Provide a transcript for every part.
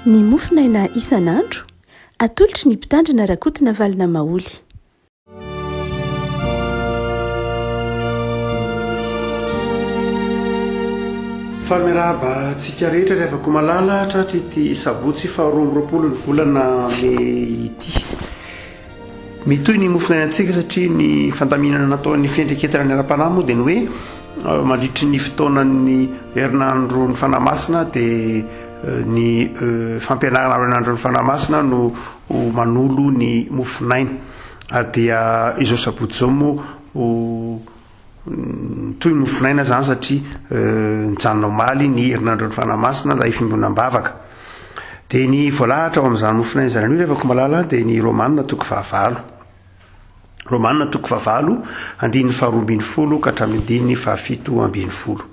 Ny mofonaina isan'andro, atolotry ny Mpitandrina Rakotonavalona Maholy. Faly miarahaba antsika rehetra ry havako malala tratry ity sabotsy faha 22 ny volana mey ity. Mitohy ny mofonainantsika satria ny fandaminana nataon'ny fiendriketana ny ara-panahy moa dia ny hoe eh, mandritry ny fotoanan'ny herinandro ny Fanahy Masina dia eh, ny eh, fampianarana herinandro ny Fanahy Masina no manolo ny mofonaina ary dia izao sabotsy izao moa Toy ny mofonaina izany satria nijanona omaly ny herinandron'ny Fanahy Masina ilay fiombonam-bavaka. Dia ny voalahatra ao amin'izany mofonaina izany anio rehefa komalala dia ny Romana toko fahavalo. Romana toko fahavalo, andininy faharoa ambin'ny folo ka hatramin'ny andininy fahafito ambin'ny folo.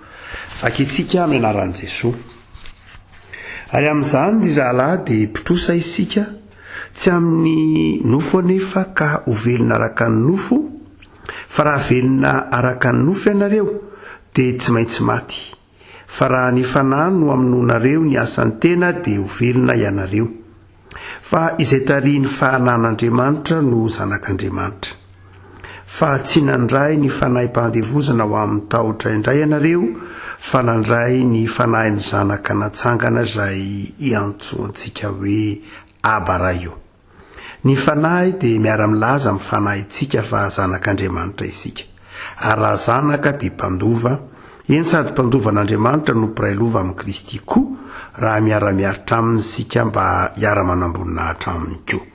Vakintsika amin'ny anaran'i Jesoa. Ary amin'izany ry rahalahy dia mpitrosa isika, tsy amin'ny nofo anefa ka ho velona araka ny nofo, Fa raha velona araka ny nofo ianareo, dia tsy maintsy maty. Fa raha ny Fanahy no amonoanareo ny asan'ny tena, dia ho velona ianareo. Fa izay tarihin'ny Fanan'Andriamanitra no zanak'Andriamanitra. Fa tsy nandray ny fanahim-pahandevozana ho amin'ny tahotra indray ianareo, fa nandray ny fanahin'ny zanaka natsangana izay iantsoantsika hoe, Aba Ray ô. Ny Fanahy dia miara-milaza amin'ny fanahintsika fa zanak'Andriamanitra isika. Ary raha zanaka dia mpandova, eny sady mpandova an'Andriamanitra no mpiray lova amin'i Kristy koa, raha miara-miaritra Aminy isika mba hiara-manam-boninahitra Aminy koa.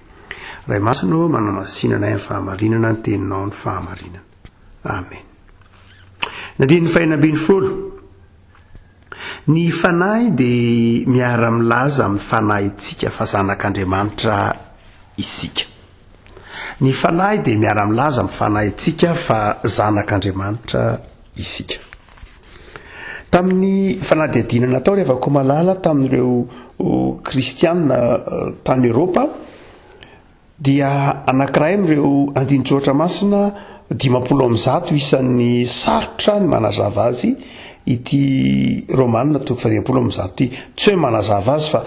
Ray Masina ô, manamasina anay amin'ny fahamarinana ny Teninao ny fahamarinana. Amen. Ny andininy fahenina ambinifolo. Ny Fanahy dia miara-milaza amin'ny fanahintsika fa zanak'Andriamanitra isika. Ny Fanahy dia miara-milaza amin'ny fanahintsika fa zanak'Andriamanitra isika. Tamin'ny fanadihadiana natao ry havako malala tamin'ireo kristiana tany Eropa, dia anankiray amin'ireo andinin-tsoratra masina 150 isan'ny sarotra ny manazava azy ity Romana toko faha 150 ity. Tsy hoe manazava azy fa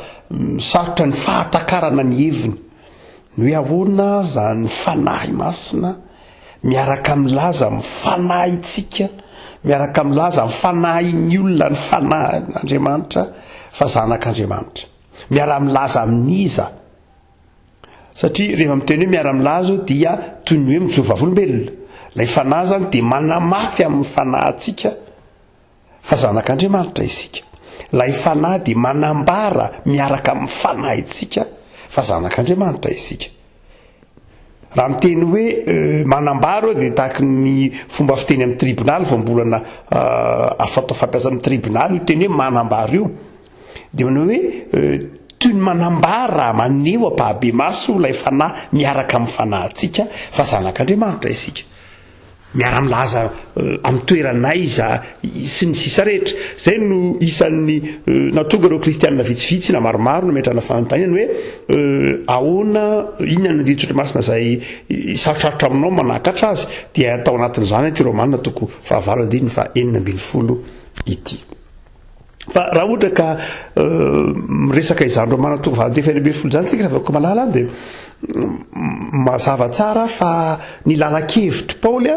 sarotra ny fahatakarana ny heviny. Ny hoe ahoana izany fanahy masina miaraka milaza amin'ny fanahintsika, miaraka milaza amin'ny fanahin'ny olona ny fanahin'Andriamanitra fa zanak'Andriamanitra. Miara-milaza amin'iza? Satria rehefa miteny hoe miara-milaza eo dia toy ny hoe mijoro vavolombelona. Ilay fanahy izany dia manamafy amin'ny fanahintsika fa zanak'Andriamanitra isika. Ilay fanahy dia manambara miaraka amin'ny fanahintsika fa zanak'Andriamanitra isika. Raha miteny hoe manambara eo dia tahaky ny fomba fiteny amin'ny tribonaly, voambolana afatao fampiasa amin'ny tribonaly io teny hoe manambara io. Dia manao hoe toy ny manambara, maneho ampahabemaso ilay fanahy miaraka amin'ny fanahintsika fa zanak'Andriamanitra isika. Miara-milaza amin'ny toerana aiza sy ny sisa rehetra. Izay no isan'ny nahatonga ireo kristianina vitsivitsy na maromaro nametrahana fanontaniana hoe ahoana, inona ny andinin-tsoratra masina izay sarotrarotra aminao manakatra azy? Dia tao anatin'izany ity Romana toko fahavalo andininy faha 16 ity. Fa raha ohatra ka miresaka izany Romana toko valo andininy faha 16 izany isika ravako malala dia mazava tsara fa ny lalan-kevitr'i Paoly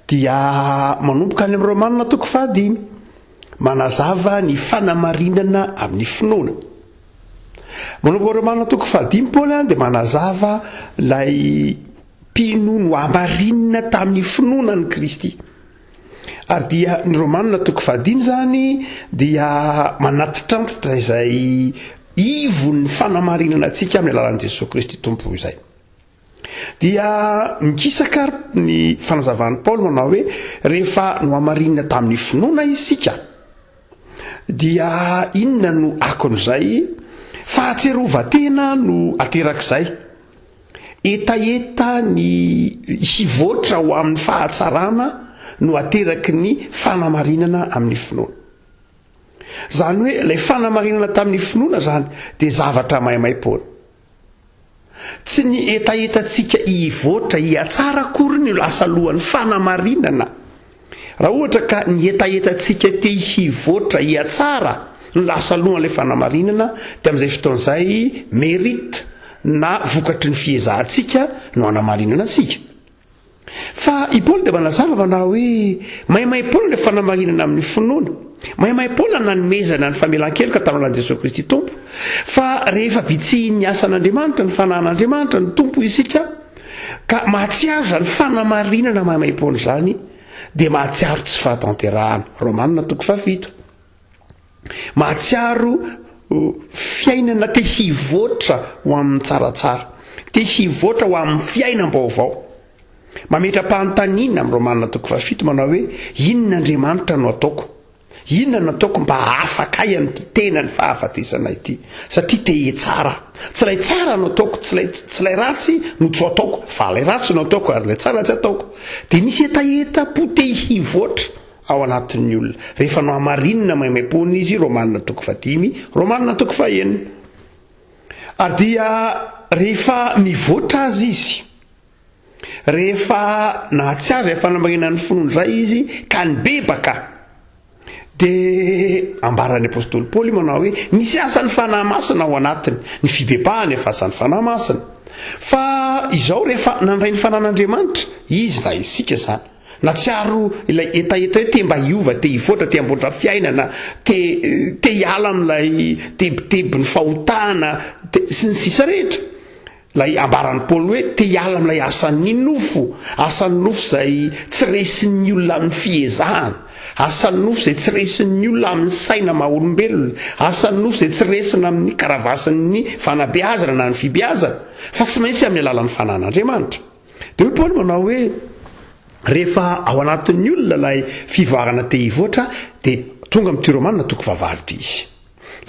dia manomboka any amin'ny Romana toko fahadimy manazava ny fanamarinana amin'ny finoana. Manomboka Romana toko fahadimy Paoly dia manazava ilay mpino nohamarinina tamin'ny finoana an'i Kristy. Ary dia ny Romana toko fahadimy izany dia manatitrantitra izay ivon'ny fanamarinana antsika amin'ny alalan'i Jesoa Kristy Tompo izay. Dia mikisaka ary ny fanazavan'i Paoly manao hoe rehefa nohamarinina tamin'ny finoana isika dia inona no akon'izay? Fahatsiarovan-tena no aterak'izay. Hetaheta ny hivoatra ho amin'ny fahatsarana no ateraky ny fanamarinana amin'ny finoana. Izany hoe ilay fanamarinana tamin'ny finoana izany dia zavatra maimaim-poana. Tsy ny hetahetantsika hivoatra, hihatsara akory no lasa alohan'ny fanamarinana. Raha ohatra ka ny hetahetantsika te hivoatra, hihatsara. no lasa alohan'ilay fanamarinana, dia amin'izay fotoana izay mérite na vokatry ny fiezahantsika no hanamarinana antsika. Fa i Paoly dia manazava manao hoe maimaim-poana ilay fanamarinana amin'ny finoana. Maimaim-poana ny nanomezana ny famelan-keloka tamin'ny alalan'i Jesoa Kristy Tompo. Fa rehefa bitsihin'ny asan'Andriamanitra, ny fanahin'Andriamanitra, ny Tompo isika, ka mahatsiaro izany fanamarinana maimaim-poana izany, dia mahatsiaro tsy fahatanterahana. Romana toko fahafito. Mahatsiaro fiainana te hivoatra ho amin'ny tsaratsara, te hivoatra ho amin'ny fiainam-baovao. Mametra-panontaniana amin'ny Romana toko fahafito manao hoe, Inona Andriamanitra no ataoko? Inona no ataoko mba hahafaka ahy amin'ity tenan'ny fahafatesana ity? Satria te hitsara aho. Tsy ilay tsara no ataoko, tsy ilay tsy ilay ratsy no tsy ho ataoko, fa ilay ratsy no ataoko ary ilay tsara tsy ataoko. Dia misy hetaheta-po te hivoatra ao anatin'ny olona. Rehefa nohamarinina maimaimpoana izy, Romana toko fahadimy, Romana toko fahenina. Ary dia rehefa mivoatra azy izy, rehefa nahatsiaro izay fanamarinan'ny finoany izay izy ka nibebaka, dia ambaran'ny apostoly Paoly manao hoe misy asan'ny Fanahy Masina ao anatiny, ny fibebahana efa asan'ny Fanahy Masina. Fa izao rehefa nandray ny Fanan'Andriamanitra izy na isika izany, Nahatsiaro ilay hetaheta hoe te mba hiova, te hivoatra, te hamboatra fiainana, te te hiala amin'ilay tebitebin'ny fahotana, te sy ny sisa rehetra. Ilay ambaran'i Paoly hoe te hiala amin'ilay asan'ny nofo, asan'ny nofo izay tsy resin'ny olona amin'ny fiezahana, asan'ny nofo izay tsy resin'ny olona amin'ny saina maha olombelona, asan'ny nofo izay tsy resina amin'ny karavasin'ny fanabeazana na ny fibeazana, fa tsy maintsy amin'ny alalan'ny fanan'Andriamanitra. Dia hoy Paoly manao hoe, rehefa ao anatin'ny olona ilay fivoarana te hivoatra, dia tonga amin'ity Romana toko fahavalo ity izy.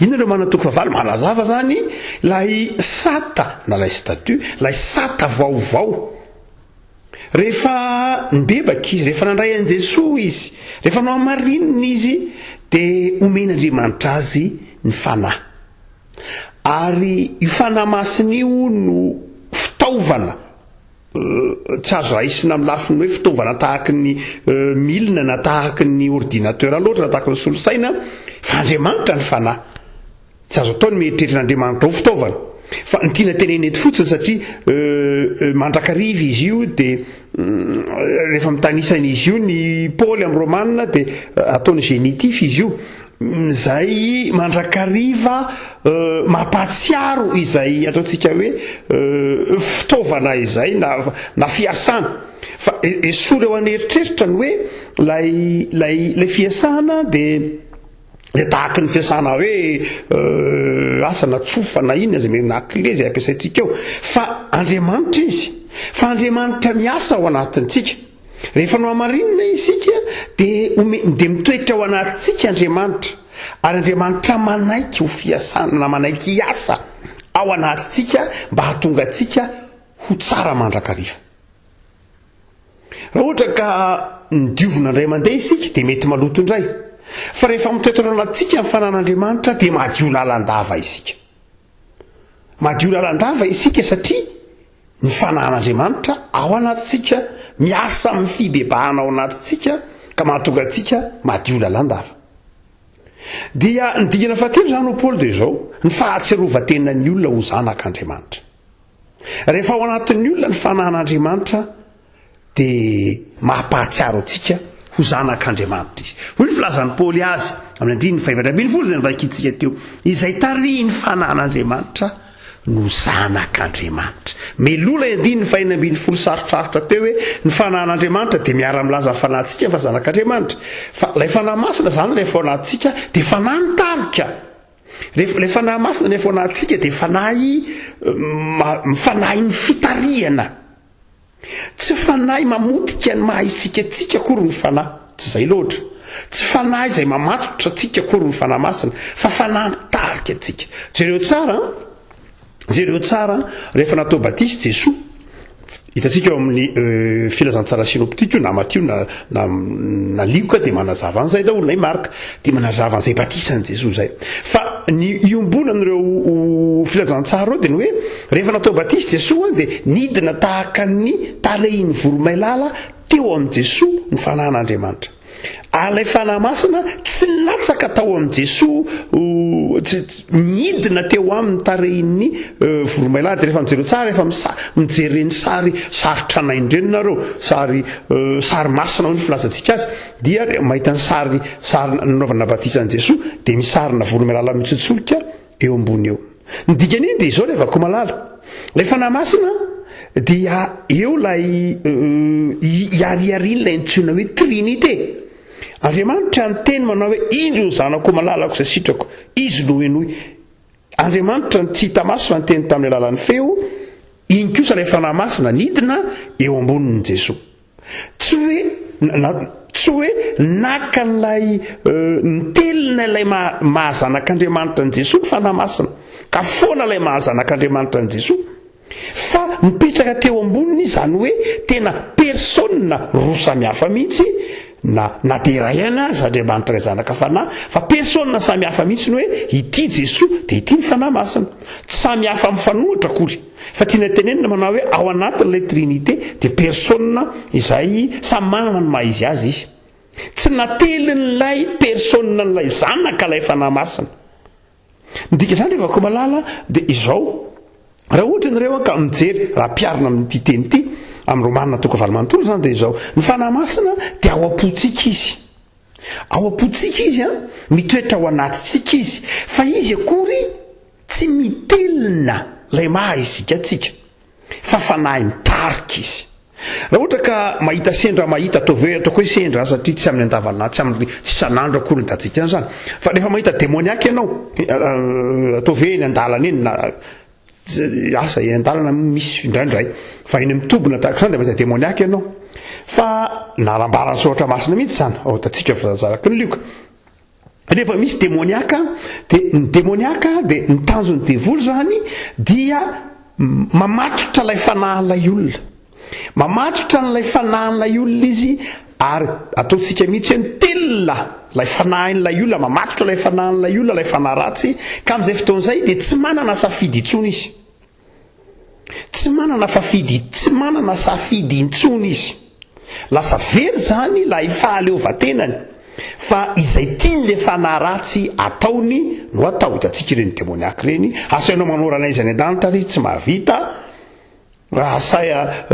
Inona ny Romana toko fahavalo? Manazava izany ilay sata na ilay statut, ilay sata vaovao. Rehefa nibebaka izy, rehefa nandray an'i Jesoa izy, rehefa nohamarinina izy, dia omen'Andriamanitra azy ny fanahy. Ary io Fanahy Masina io no fitaovana, tsy azo raisina amin'ny lafiny hoe fitaovana tahaky ny milina na tahaky ny ordinateur loatra na tahaky ny solosaina, fa Andriamanitra ny Fanahy. Tsy azo atao ny mieritreritra an'Andriamanitra ho fitaovana. Fa ny tiana tenenina eto fotsiny satria mandrakariva izy io dia rehefa mitanisa an'izy io ny Paoly amin'ny Romana dia ataony génitif izy io. Izay mandrakariva mampahatsiaro izay ataontsika hoe fitaovana izay na na fiasana. Fa esory ao an'eritreritra ny hoe ilay ilay ilay fiasana dia dia tahaky ny fiasana hoe asa na tsofa na inona izay na clé izay ampiasaintsika eo. Fa Andriamanitra izy. Fa Andriamanitra miasa ao anatintsika. Rehefa nohamarinina isika dia ome, dia mitoetra ao anatintsika Andriamanitra, ary Andriamanitra manaiky ho fiasana na manaiky hiasa ao anatintsika mba hahatonga antsika ho tsara mandrakariva. Raha ohatra ka nodiovina indray mandeha isika dia mety maloto indray. Fa rehefa mitoetra ao anatintsika ny fanan'Andriamanitra dia madio lalandava isika. Madio lalandava isika satria Ny fanahin'Andriamanitra ao anatintsika, miasa amin'ny fibebahana ao anatintsika ka mahatonga antsika madio lalandava. Dia ny dingana fahatelo izany hoy Paoly dia izao, ny fahatsiarovan-tenan'ny olona ho zanak'Andriamanitra. Rehefa ao anatin'ny olona ny fanahin'Andriamanitra dia mampahatsiaro antsika ho zanak'Andriamanitra izy. Hoy ny filazan'i Paoly azy amin'ny andininy fahefatra ambin'ny folo izay novakintsika teo, izay tarihin'ny fanahin'Andriamanitra no zanak'Andriamanitra. Meloa ilay andininy fahenina ambin'ny folo sarotrarotra teo hoe ny fanahin'Andriamanitra dia miara-milaza ny fanahintsika fa zanak'Andriamanitra. Fa ilay fanahy masina izany rehefa ao anatintsika dia fanahy mitarika. Rehefa ilay fanahy masina rehefa ao anatintsika dia fanahy fanahin'ny fitarihana. Tsy fanahy mamotika ny maha isika antsika akory ny Fanahy, tsy izay loatra. Tsy fanahy izay mamatotra antsika akory ny Fanahy Masina, fa fanahy mitarika antsika. Jereo tsara an, jereo tsara an, rehefa natao batisa Jesoa, hitantsika ao amin'ny filazantsara synoptique io, na Matio na na na Lioka dia manazava an'izay daholo, na i Marka dia manazava an'izay batisan'i Jesoa izay. Fa ny iombonan'ireo filazantsara ireo dia ny hoe rehefa natao batisa Jesoa dia nidina tahaka ny tarehin'ny voromailala teo amin'i Jesoa ny fanahin'Andriamanitra. Ary ilay Fanahy Masina tsy nilatsaka tao amin'i Jesoa. Nidina teo aminy tarehin'ny voromailala. Dia rehefa mijery tsara, rehefa misa, mijery ireny sary, sary tranainy ireny nareo, sary, sary masina hoy ny filazantsika azy, dia mahita ny sary, sary nanaovana batisa an'i Jesoa, dia misy sarina voromailala mitsotsolika eo ambony eo. Ny dikan'iny dia izao ry havako malala, ilay Fanahy Masina dia eo ilay iariarian'ilay antsoina hoe Trinite. Andriamanitra niteny manao hoe, Indro ny Zanako malalako izay sitrako, Izy no henoy. Andriamanitra ny tsy hita maso fa niteny tamin'ny alalan'ny feo, iny kosa ilay Fanahy Masina nidina eo ambonin'i Jesoa. Tsy hoe, na, tsy hoe naka an'ilay, nitelina ilay maha, maha Zanak'Andriamanitra an'i Jesoa ny Fanahy Masina, ka foana ilay maha Zanak'Andriamanitra an'i Jesoa. Fa mipetraka teo amboniny izany hoe tena personne roa samihafa mihitsy na na dia iray ihany aza Andriamanitra Ray Zanaka Fanahy fa personne samihafa mihitsy ny hoe ity Jesoa dia ity ny Fanahy Masina. Tsy samy hafa mifanohitra akory fa tiana tenenina manao hoe ao anatin'ilay Trinité dia personne izay samy manana ny maha izy azy izy. Tsy natelin'ilay personne an'ilay Zanaka ilay Fanahy Masina. Ny dikan'izany ry Vakomalala dia izao, raha ohatra ianareo an ka mijery, raha ampiharina amin'ity teny ity, amin'ny Romana toko valo manontolo izany dia izao, ny Fanahy Masina dia ao am-pontsika izy. Ao am-pontsika izy an, mitoetra ao anatintsika izy, fa izy akory tsy mitelina ilay maha isika antsika. Fa fanahy mitarika izy. Raha ohatra ka mahita sendra mahita, ataovy hoe, ataoko hoe sendra satria tsy amin'ny andavanandro, tsy amin'ny, tsy isan'andro akory ny hitantsika an'izany. Fa rehefa mahita demoniaka ianao, ataovy hoe eny an-dalana eny na, asa eny an-dalana misy indraindray, fa eny amin'ny toby na tahaka izany dia mahita demoniaka ianao. Fa narambaran'ny soratra masina mihitsy izany, ao hitantsika fa zaraky ny lioka. Rehefa misy demoniaka dia ny demoniaka dia ny tanjon'ny devoly izany dia mamatotra ilay fanahin'ilay olona. Mamatotra an'ilay fanahin'ilay olona izy ary ataontsika mihitsy hoe mitelina ilay fanahin'ilay olona, mamatotra ilay fanahin'ilay olona, ilay fanahy ratsy, ka amin'izay fotoana izay dia tsy manana safidy intsony izy. Tsy manana fafidy, tsy manana safidy intsony izy. Lasa very izany ilay fahaleovantenany fa izay tian'ilay fanahy ratsy ataony no atao. Hitantsika ireny demoniaka ireny, asainao manao ranaiza any an-danitra ary izy tsy mahavita, asaia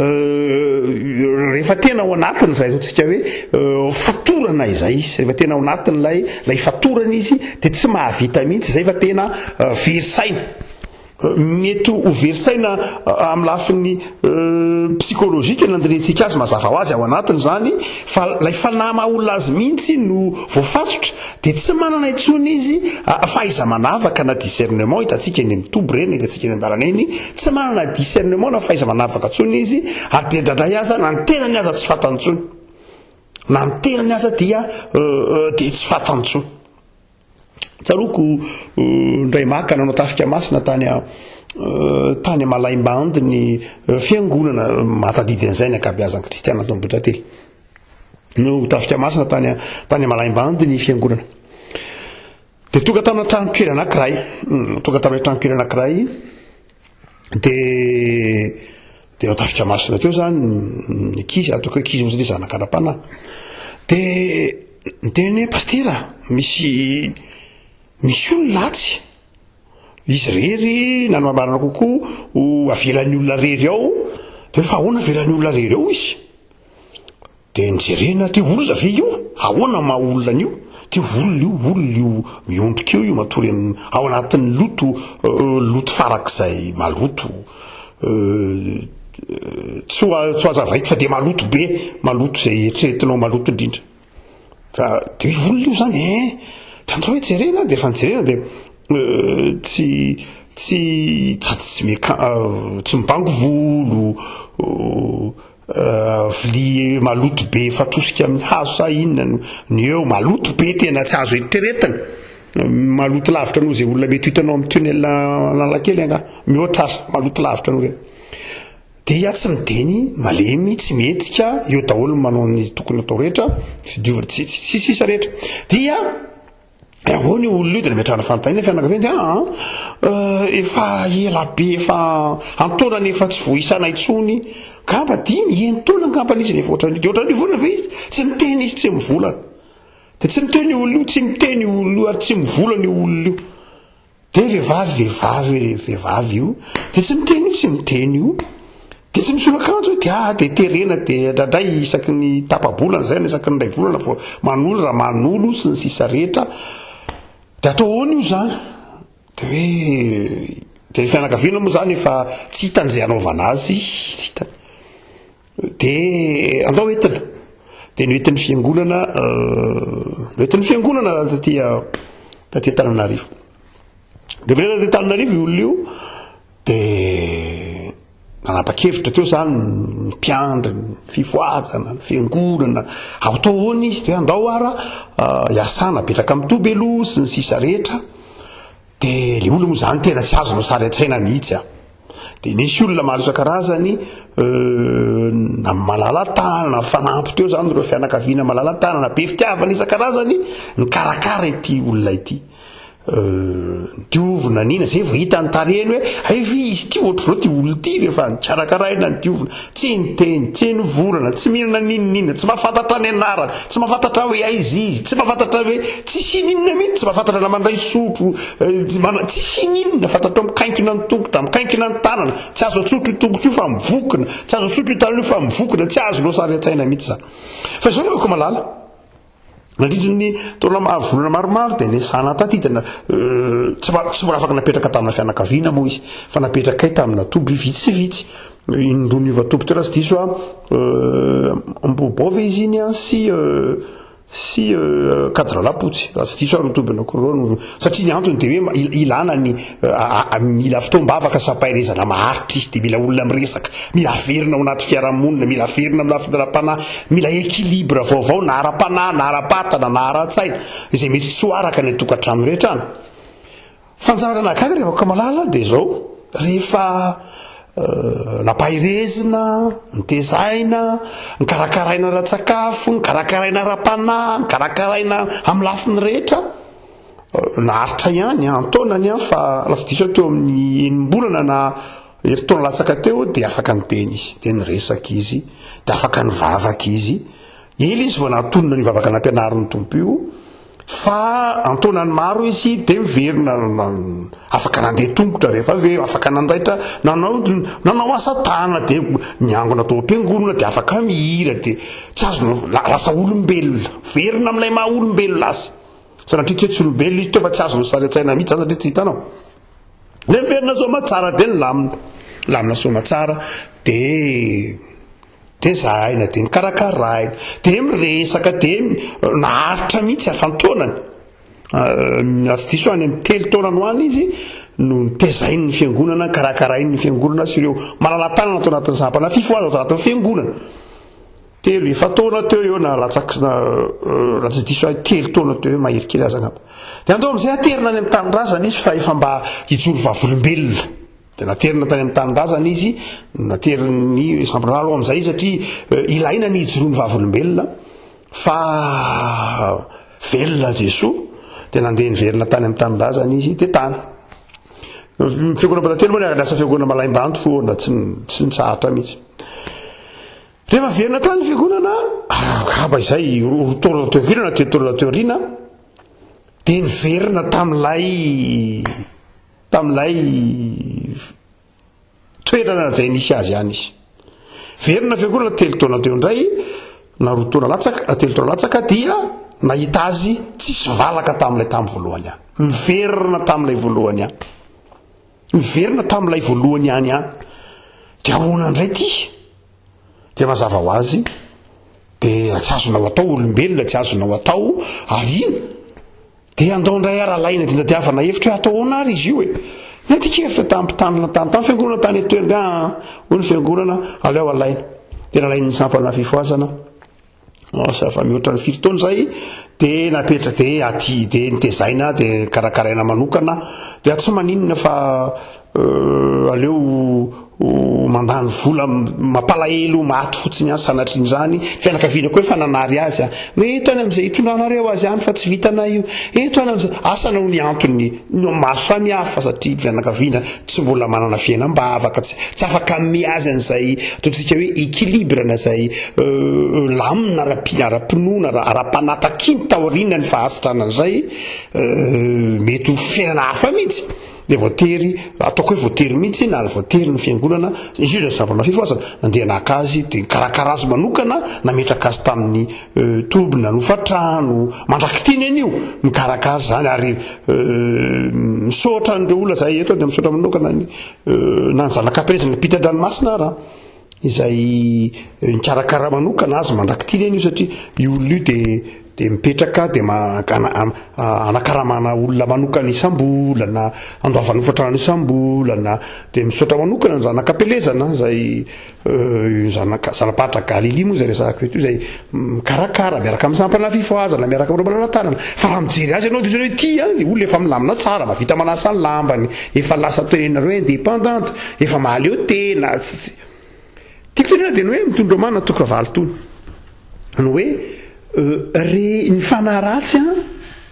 rehefa tena ao anatiny izay ataontsika hoe fatorana izay izy, rehefa tena ao anatin'ilay ilay fatorana izy dia tsy mahavita mihitsy izay fa tena very saina. Mety ho very saina amin'ny lafiny psychologique ny nandinihantsika azy, mazava ho azy ao anatiny izany, fa ilay fanahy maha olona azy mihitsy no voafatotra, dia tsy manana intsony izy fahaiza-manavaka na discernement, hitantsika eny amin'ny toby ireny, hitantsika eny an-dalana eny, tsy manana discernement na fahaiza-manavaka intsony izy, ary dia indraindray aza na ny tenany aza tsy fantany intsony, na ny tenany aza dia dia tsy fantany intsony. Tsaroako indray maka nanao tafika masina tany tany Malaimbandy ny fiangonana mahatadidy an'izay ny ankabeazan'ny kristiana tao Ambohitrately. No tafika masina tany tany Malaimbandy ny fiangonana. Dia tonga tamina trano kely anankiray, tonga tamina trano kely anankiray dia dia nao tafika masina teo zany ny ankizy, ataoko hoe ankizy moa satria zanaka ara-panahy. Dia niteny hoe pastera misy misy olona atsy, izy rery na ny marimarina kokoa ho avelan'ny olona rery ao, dia hoe fa ahoana avelan'ny olona rery ao izy? Dia nijerena ty olona ve io? Ahoana maha olona an'io? Ty olona io, olona io miondrika eo io matory amin'ny ao anatin'ny loto, loto farak'izay maloto. Tsy ho tsy ho hazavaiko fa dia maloto be, maloto izay eritreretinao maloto indrindra. Fa dia hoe olona io zany eh! Dia andao hoe jerena, dia efa nijerena dia tsy tsy sady tsy miaka- tsy mibango volo, Vilia maloto be efa atosika amin'ny hazo sa inona no ny eo, maloto be tena tsy azo eritreretina, maloto lavitra noho izay olona mety ho hitanao amin'ny tunnel Analakely angaha, mihoatra aza, maloto lavitra noho ireny. Dia tsy miteny, malemy, tsy mihetsika, eo daholo ny manao ny tokony atao rehetra, fidiovana, tsy tsy sisa rehetra. Dia Ahoana io olona io dia nametrahana fanontaniana ny fianakaviany dia aa efa ela be efa an-taonany efa tsy voaisana intsony angamba dimy enin-taona angamba izy nefa ohatran'io dia ohatran'io foana ve izy tsy miteny izy tsy mivolana dia tsy miteny io olona io tsy miteny io olona io ary tsy mivolana io olona io. Dia vehivavy, vehivavy, vehivavy io, dia tsy miteny io, tsy miteny io, dia tsy misolo akanjo io, dia ah, dia terena, dia indraindray isaky ny tapa-bolana izay na isaky ny iray volana vao manolo raha manolo sy ny sisa rehetra. Dia atao ahoana io izany? Dia hoe, dia ny fianakaviana moa izany efa tsy hitany izay hanaovana azy, tsy hitany. Dia andao entina. Dia noentin'ny fiangonana, noentin'ny fiangonana taty taty Antananarivo. Rehefa nentina taty Antananarivo io olona io, dia nanapa-kevitra teo izany ny mpiandry, ny fifohazana, ny fiangonana, atao ahoana izy? Dia andao ara hiasana, apetraka amin'ny toby aloha sy ny sisa rehetra. Dia ilay olona moa izany tena tsy azonao sary an-tsaina mihitsy an. Dia nisy olona maro isan-karazany na malala-tanana, nifanampy teo izany ireo fianakaviana malala-tanana, be fitiavana isan-karazany nikarakara ity olona ity. Diovina nina, izay vao hita ny tarehiny hoe hay ve izy ity ohatr'izao ity olona ity rehefa nikarakaraina ny diovina. Tsy niteny, tsy nivolana, tsy mihinana n'inon'inona, tsy mahafantatra ny anarany, tsy mahafantatra hoe aiza izy, tsy mahafantatra hoe tsisy ininona mihitsy, tsy mahafantatra na mandray sotro, tsy mana, tsisy ininona, fantatrao mikainkina ny tongotra, mikainkina ny tanana, tsy azo atsotro io tongotra io fa mivokona, tsy azo atsotro io tanana io fa mivokona, tsy azonao sary an-tsaina mihitsy izany. Fa izao ry malala, Nandritry ny taona maro, volana maromaro dia nesahana tadidina, tsy mba tsy mbola afaka napetraka tamina fianakaviana moa izy, fa napetrakay tamina toby vitsivitsy. Indroa niova toby teo raha tsy diso aho, Ambohibao ve izy iny an sy sy Kadralapotsy, raha tsy diso aho ireo toby anankiroa ireo no, satria ny antony dia hoe ilana ny Mila fotoam-bavaka sy fampaherezana maharitra izy, dia mila olona miresaka, mila averina ao anaty fiarahamonina, mila averina amin'ny lafiny ara-panahy, mila équilibre vaovao na ara-panahy na ara-batana na ara-tsaina, izay mety tsy ho araka any an-tokantrano rehetra any. Fa ny zavatra nahagaga ry havako malala dia izao, rehefa nampaherezina, nitezaina, nikarakaraina ara-tsakafo, nikarakaraina ara-panahy, nikarakaraina amin'ny lafiny rehetra, Naharitra ihany an-taonany an, fa raha tsy diso aho teo amin'ny enim-bolana na herintaona latsaka teo dia afaka niteny izy, dia niresaka izy, dia afaka nivavaka izy. Ela izy vao nahatonona an'io vavaka nampianarin'ny Tompo io, fa an-taonany maro izy dia miverina afaka nandeha tongotra rehefa avy eo, afaka nandaitra, nanao nanao asa tanana, dia niangona tao am-piangonana, dia afaka mihira, dia tsy azonao, lasa olombelona, verina amin'ilay maha olombelona azy. Sanatria tsy hoe tsy olombelona izy teo fa tsy azon'ny sary an-tsaina mihitsy zany satria tsy hitanao. Le miverina soamatsara dia nilamina. Lamina soamatsara dia tezaina dia nikarakaraina dia miresaka dia naharitra mihitsy afantaonany. Raha tsy diso any amin'ny telo taona no any izy no nitezain'ny fiangonana, karakarain'ny fiangonana sy ireo malala-tanana tao anatin'ny sampana fifohazana tao anatin'ny fiangonana. Telo, efa-taona teo eo na latsaky na raha tsy diso ahy telo taona teo eo mahery kely aza angamba. Dia andao amin'izay aterina any amin'ny tanindrazana izy fa efa mba hijoro vavolombelona. Dia naterina tany amin'ny tanindrazana izy, naterin'ny sampona aloha amin'izay izy satria ilaina ny hijoroan'ny vavolombelona fa velona Jesoa. Dia nandeha niverina tany amin'ny tanindrazana izy dia tany. Ny fiangonana Ambatatelo moa niara-niasa fiangonana Malaimbanto foana, tsy tsy nitsahatra mihitsy. Rehefa velona tany ny fiangonana, angamba izay roa taona teo aoriana na telo taona teo aoriana, dia niverina tamin'ilay tamin'ilay toerana izay nisy azy ihany izy. Verina fiangonana telo taona teo indray, na roa taona latsaka, telo taona latsaka dia nahita azy tsisy valaka tamin'ilay tamin'ny voalohany ihany. Niverina tamin'ilay voalohany ihany. Niverina tamin'ilay voalohany ihany ihany. Dia ahoana indray ity? Dia mazava ho azy, dia tsy azonao atao olombelona, tsy azonao atao ariana. Dia andao indray ary alaina dia nitadiavana hevitra hoe atao ahoana ary izy io e. Niady-kevitra tamin'ny mpitandrina tany, tamin'ny fiangonana tany an-toerana, ah, hoy ny fiangonana, aleo alaina. Dia nalain'ny sampana fifohazana. Asa fa mihoatra ny firy taona izay dia napetra dia aty dia nitezaina dia karakaraina manokana dia tsy maninona fa aleo mandany vola mampalahelo maty fotsiny ihany sanatrian'izany fianakaviana koa efa nanary azy a hoe eto any amin'izay hitondranareo azy any fa tsy vitanay io eto any amin'izay asa na ho ny antony no maro samihafa satria fianakaviana tsy mbola manana fiainam-bavaka, tsy tsy afaka hanome azy an'izay ataontsika hoe équilibre na izay lamina ara-pi- ara-pinoana, ara- ara-panahy takiany taorian'ny fahasitranana izay, mety ho fiainana hafa mihitsy. Dia voatery, ataoko hoe voatery mihitsy na voatery ny fiangonana, indrindra ny sampana fifohazana, nandeha naka azy dia nikarakara azy manokana, nametraka azy tamin'ny toby nanofa trano, mandrak'ity anie io, mikarakara azy izany ary misaotra an'ireo olona izay eto dia misaotra manokana ny na ny zanak'Aprezina mpitan-dranomasina ara. izay nikarakara manokana azy mandrak'ity anie io satria io olona io dia dia mipetraka dia anakaramana olona manokana isam-bolana, andoavana hofantrano isam-bolana, dia misaotra manokana ny zanak'Ampelezana izay zanaka zana-paritra Galilia moa izay resahako eto io izay mikarakara miaraka amin'ny sampana fifohazana, miaraka amin'ireo malala-tanana. Fa raha mijery azy ianao dia ohatran'ny hoe ity an, ilay olona efa milamina tsara, mahavita manasa ny lambany, efa lasa tenenareo indépendante, efa mahaleo tena, tsy tsy. Tiako tenena dia ny hoe mitondra Romana toko fahavalo tony. Ny hoe re ny fanahy ratsy an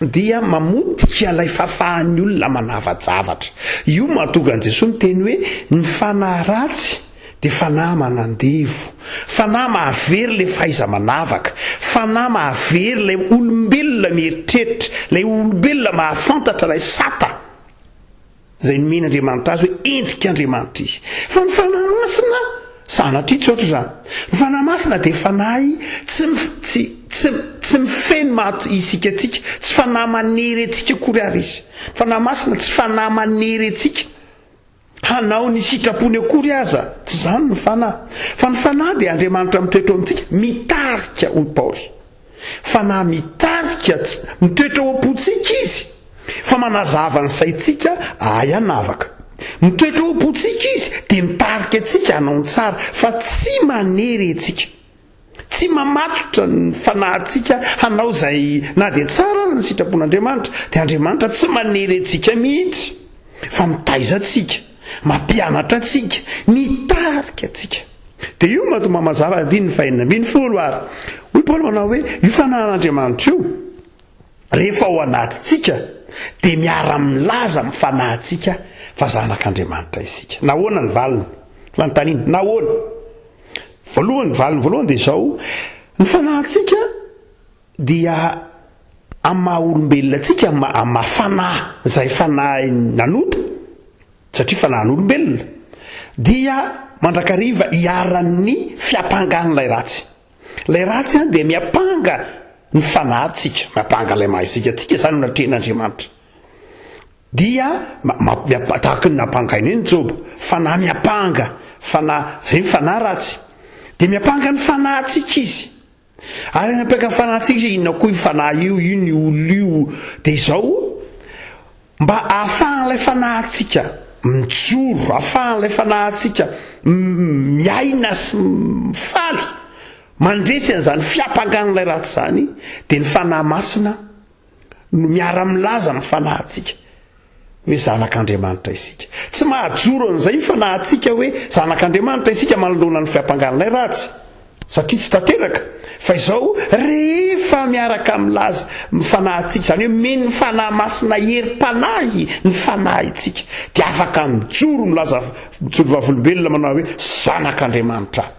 dia mamotika ilay fahafahan'ny olona manava-javatra. Io mahatonga an'i Jesoa miteny hoe ny fanahy ratsy dia fanahy manandevo, fanahy mahavery ilay fahaiza-manavaka, fanahy mahavery ilay olombelona mieritreritra, ilay olombelona mahafantatra ilay sata izay nomen'Andriamanitra azy hoe endrik'Andriamanitra izy. Fa ny Fanahy Masina, sanatria tsy ohatr'izany. Ny Fanahy Masina dia fanahy tsy tsy tsy tsy mifehy ny maha isika antsika, tsy fanahy manery antsika akory ary izy. Ny Fanahy Masina tsy fanahy manery antsika. Hanao ny sitrapony akory aza, tsy izany ny Fanahy. Fa ny Fanahy dia Andriamanitra mitoetra ao amintsika, mitarika, hoy Paoly. Fanahy mitarika, tsy, mitoetra ao am-pontsika Izy, fa manazava ny saintsika ahay hanavaka. Mitoetra ao am-pontsika Izy, dia mitarika antsika hanao ny tsara, fa tsy manery antsika. Tsy mamatotra ny fanahintsika hanao izay na dia tsara aza ny sitrapon'Andriamanitra, dia Andriamanitra tsy manery antsika mihitsy, fa mitaiza antsika, mampianatra antsika, mitarika antsika. Dia io mahatonga mazava andininy fahenina 16 ary. Hoy Paoly manao hoe, io fanahin'Andriamanitra io, rehefa ao anatintsika, dia miara-milaza amin'ny fanahintsika fa zanak'Andriamanitra isika. Nahoana ny valiny? Fanontaniana, nahoana? Voalohany, valiny voalohany dia izao, ny fanahintsika dia amin'ny maha olombelona antsika, amin'ny maha fanahy izay fanahy nanota, satria fanahin'olombelona, dia mandrakariva iharan'ny fiampangan'ilay ratsy. Ilay ratsy dia miampanga ny fanahintsika, miampanga ilay maha isika antsika, izany no natrehin'Andriamanitra. Dia tahaka ny nampangaina iny Joba, fanahy miampanga, fanahy, izay ny fanahy ratsy. Dia miampanga ny fanahintsika izy. Ary miampanga ny fanahintsika izy, inona koa io fanahy io, io ny olona io. Dia izao, mba ahafahan'ilay fanahintsika mijoro, ahafahan'ilay fanahintsika miaina sy mifaly, mandresy an'izany fiampangan'ilay ratsy izany, dia ny Fanahy Masina no miara-milaza amin'ny fanahintsika hoe zanak'Andriamanitra isika. Tsy mahajoro an'izay ny fanahintsika hoe zanak'Andriamanitra isika manoloana ny fiampangan'ilay ratsy, satria tsy tanteraka. Fa izao, rehefa miaraka milaza ny fanahintsika, izany hoe omen'ny Fanahy Masina herim-panahy ny fanahintsika, dia afaka mijoro milaza, mijoro vavolombelona manao hoe zanak'Andriamanitra aho.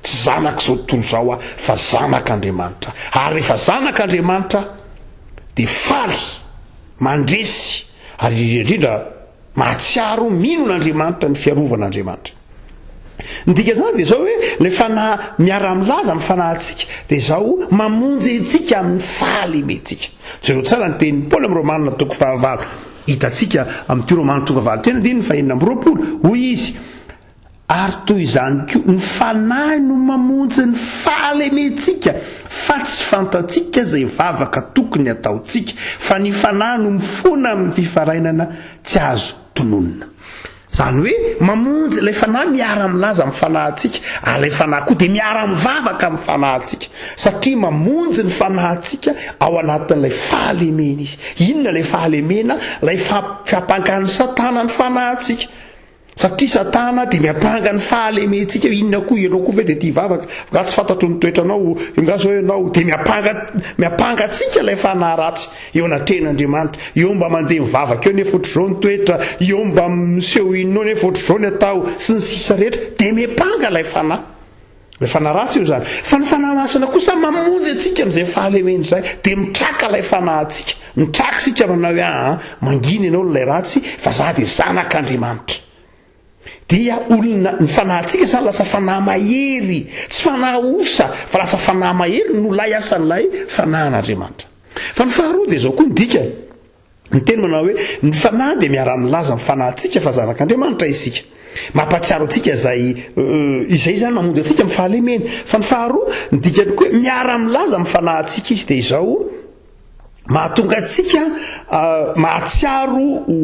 Tsy zanak'izao tontolo izao aho fa zanak'Andriamanitra. Ary rehefa zanak'Andriamanitra aho dia faly, mandresy ary indrindra indrindra mahatsiaro mino an'Andriamanitra, ny fiarovan'Andriamanitra. Ny dikan'izany dia izao hoe ilay fanahy miara-milaza amin'ny fanahintsika dia izao mamonjy antsika amin'ny fahalementsika. Jereo tsara ny tenin'i Paoly amin'ny Romana toko fahavalo. Hitantsika amin'ity Romana toko fahavalo ity andininy fahenina 26. Hoy izy, Ary toy izany koa, ny Fanahy no mamonjy ny fahalementsika, fa tsy fantatsika izay vavaka tokony hataontsika, fa ny Fanahy no mifona amin'ny fifarainana tsy azo tononina. Izany hoe, mamonjy, ilay Fanahy miara-milaza amin'ny fanahintsika, ary ilay Fanahy koa dia miara-mivavaka amin'ny fanahintsika, satria mamonjy ny fanahintsika ao anatin'ilay fahalemena Izy. Inona ilay fahalemena? Ilay fampangan'i Satana ny fanahintsika. Satria satana dia miampanga ny fahalementsika hoe inona koa ianao koa ve dia tia hivavaka, nga tsy fantatro ny toetranao, nga zao ianao, dia miampanga miampanga antsika ilay fanahy ratsy eo anatrehan'Andriamanitra, eo mba mandeha mivavaka eo nefa ohatr'izao ny toetra, eo mba miseho inona eo nefa ohatr'izao ny atao, sy ny sisa rehetra, dia miampanga ilay fanahy. Ilay fanahy ratsy io izany. Fa ny Fanahy Masina kosa mamonjy antsika amin'izay fahalemena izay. Dia mitraka ilay fanahintsika. Mitraka isika manao hoe aa, mangina ianao ilay ratsy fa za dia zanak'Andriamanitra. Dia olona, ny fanahintsika izany lasa fanahy mahery. Tsy fanahy osa fa lasa fanahy mahery no ilay asan'ilay fanahin'Andriamanitra. Fa ny faharoa dia izao koa ny dikany. Ny teny manao hoe ny fanahy dia miara-milaza amin'ny fanahintsika fa zanak'Andriamanitra isika. Mampahatsiaro antsika izay izay izany mamonjy antsika amin'ny fahalemena. Fa ny faharoa, ny dikany koa hoe miara-milaza amin'ny fanahintsika izy dia izao, mahatonga antsika mahatsiaro ho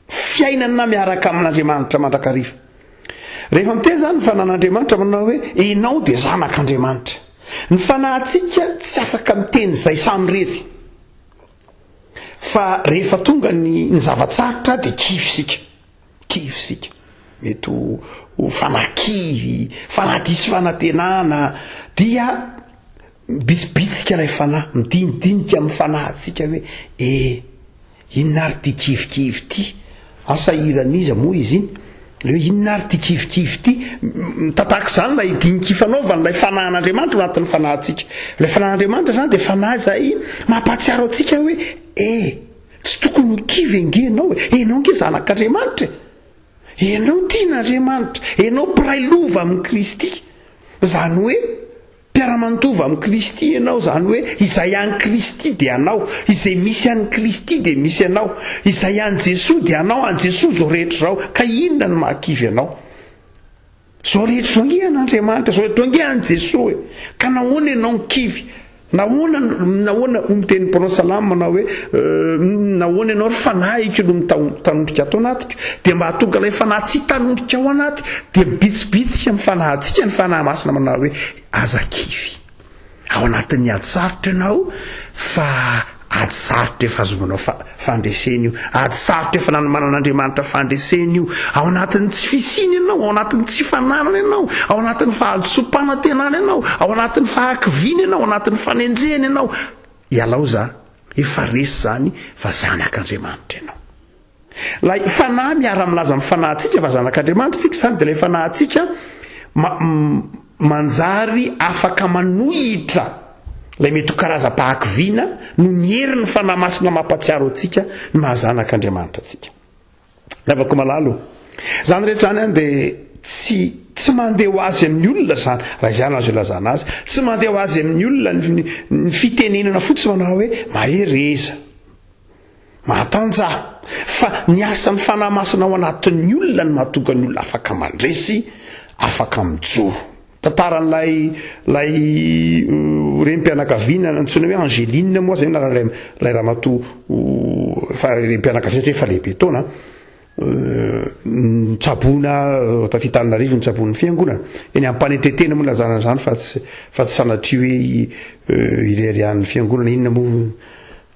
fiainana miaraka amin'Andriamanitra mandrakariva. Rehefa miteny izany ny fanan'Andriamanitra manao hoe ianao dia zanak'Andriamanitra. Ny fanahintsika tsy afaka miteny izay samirery. Fa rehefa tonga ny ny zava-tsarotra dia kivy isika. Kivy isika. Mety ho, ho fanahy kivy, fanahy diso fanantenana, dia mibitsibitsika ilay fanahy, midinidinika amin'ny fanahintsika hoe e, inona ary ity kivikivy ity? Asa hiran'iza moa izy iny? Ilay hoe inona ary ity kivikivy ity? Tatahaka izany ilay dinika ifanaovan'ilay fanahin'Andriamanitra ao anatin'ny fanahintsika. Ilay fanahin'Andriamanitra izany dia fanahy izay mampahatsiaro antsika hoe e, tsy tokony ho kivy ange ianao e, ianao ange zanak'Andriamanitra e. Ianao tian'Andriamanitra, ianao mpiray lova amin'i Kristy. Izany hoe Mpiara-mandova amin'i Kristy ianao, izany hoe izay an'i Kristy dia anao, izay misy an'i Kristy dia misy anao, izay an'i Jesoa dia anao, an'i Jesoa izao rehetra izao, ka inona no mahakivy anao? Izao rehetra izao ange an'Andriamanitra, izao rehetra izao ange an'i Jesoa e! Ka nahoana ianao no kivy? Nahoana, nahoana, hoy ny tenin'ny mpanao salamo manao hoe, nahoana ianao ry fanahiko no mitanondrika ato anatiko? Dia mba hahatonga ilay fanahy tsy hitanondrika ao anaty, dia mibitsibitsika amin'ny fanahintsika ny Fanahy Masina manao hoe, aza kivy. Ao anatin'ny ady sarotra ianao, fa ady sarotra efa azomanao fandresena io. Ady sarotra efa nanomanan'Andriamanitra fandresena io. Ao anatin'ny tsy fisiana ianao, ao anatin'ny tsy fananana ianao, ao anatin'ny fahadisoam-panantenana ianao, ao anatin'ny fahakiviana ianao, ao anatin'ny fanenjehana ianao. Ialao za, efa resy izany fa zanak'Andriamanitra ianao. Ilay fanahy miara-milaza amin'ny fanahintsika fa zanak'Andriamanitra isika izany dia ilay fanahintsika manjary afaka manohitra ilay mety ho karazam-pahakiviana noho ny herin'ny Fanahy Masina mampahatsiaro antsika ny maha zanak'Andriamanitra antsika. Ravako malala o! Izany rehetra izany an dia tsy tsy mandeha ho azy amin'ny olona izany, raha izany azo ilazana azy, tsy mandeha ho azy amin'ny olona ny ny fitenenana fotsiny manao hoe mahereza. Mahatanjaha, fa ny asan'ny Fanahy Masina ao anatin'ny olona no mahatonga ny olona afaka mandresy, afaka mijoro. Tantaran'ilay ilay renim-pianakaviana nantsoina hoe Angeline moa zay na ilay ilay ramatoa efa renim-pianakaviana satria efa lehibe taona, nitsaboina taty Antananarivo nitsaboin'ny fiangonana. Eny am-panetren-tena moa nilazana an'izany fa tsy fa tsy sanatria hoe ireharehan'ny fiangonana inona moa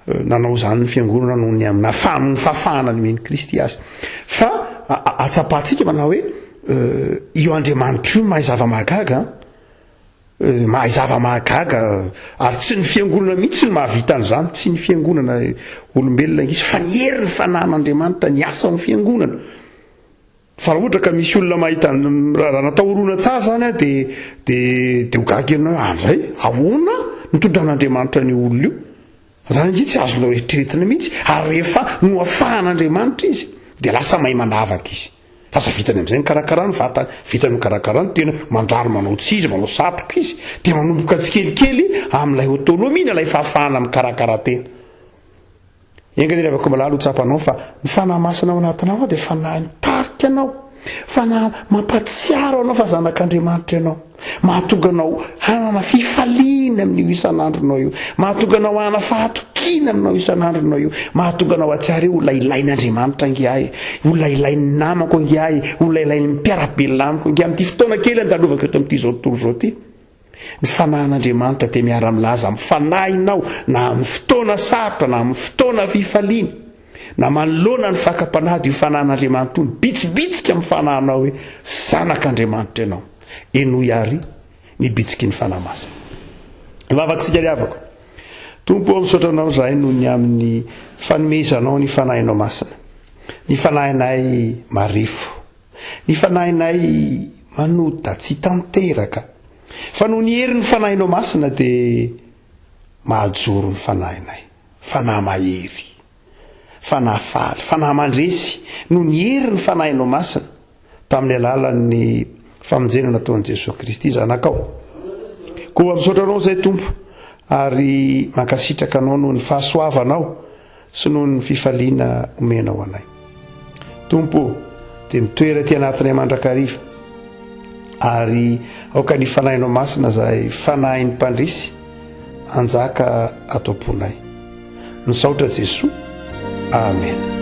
Nanao izany ny Fiangonana noho ny amin'ny noho ny fahafahana nomen'i Kristy azy. Fa atsapantsika manao hoe io Andriamanitra io mahay zava-mahagaga an! Mahay zava-mahagaga ary tsy ny Fiangonana mihitsy no mahavita an'izany, tsy ny Fiangonana olombelona ankizy fa ny herin'ny Fanahin'Andriamanitra niasa ao amin'ny Fiangonana. Fa raha ohatra ka misy olona mahita raha natao horonantsary zany an de de de ho gaga ianao hoe andray ahoana nitondran'Andriamanitra an'io olona io? Zany ange tsy azonao eritreretina mihitsy ary rehefa noafahan'Andriamanitra izy de lasa mahay manavaka izy. Lasa vitany amin'izay mikarakara ny vatany, vitany mikarakara ny tena, mandrary manao tsihy izy, manao satroka izy, de manomboka tsikelikely amin'ilay autonomie na ilay fahafahana mikarakara tena. Enga anie ry havako malala ho tsapanao fa ny Fanahy Masina ao anatinao ao dia Fanahy mitarika anao, Fanahy mampahatsiaro anao fa zanak'Andriamanitra ianao, mahatonga anao hanana fifaliana amin'io isan'andronao io, mahatonga anao hanana fahatokiana aminao isan'andronao io, mahatonga anao hahatsiaro hoe olona ilain'Andriamanitra ange ahy e, olona ilain'ny namako ange ahy e, olona ilain'ny mpiara-belona amiko ange amin'ity fotoana kely andalovako eto amin'ity izao tontolo izao ity. Ny Fanahin'Andriamanitra dia miara-milaza amin'ny fanahinao na amin'ny fotoana sarotra na amin'ny fotoana fifaliana. Na manoloana ny fakam-panahy dia io Fanahin'Andriamanitra io mibitsibitsika amin'ny fanahinao hoe zanak'Andriamanitra ianao. Henoy àry ny bitsiky ny Fanahy Masina. Hivavaka isika ry havako. Tompo ô, misaotra Anao izahay noho ny amin'ny fanomezanao ny Fanahinao Masina. Ny fanahinay marefo. Ny fanahinay manota tsy tanteraka. Fa noho ny herin'ny Fanahinao Masina dia mahajoro ny fanahinay. Fanahy mahery, fanahy faly, fanahy mandresy noho ny herin'ny Fanahinao Masina tamin'ny alalan'ny famonjena nataon'i Jesoa Kristy Zanakao. Koa misaotra Anao izay Tompo ary mankasitraka Anao noho ny fahasoavanao sy noho ny fifaliana omenao anay. Tompo ô, dia mitoera aty anatinay mandrakariva, ary aoka ny Fanahinao Masina izay Fanahin'ny Mpandresy hanjaka ato am-ponay. Misaotra Jesoa. Amen.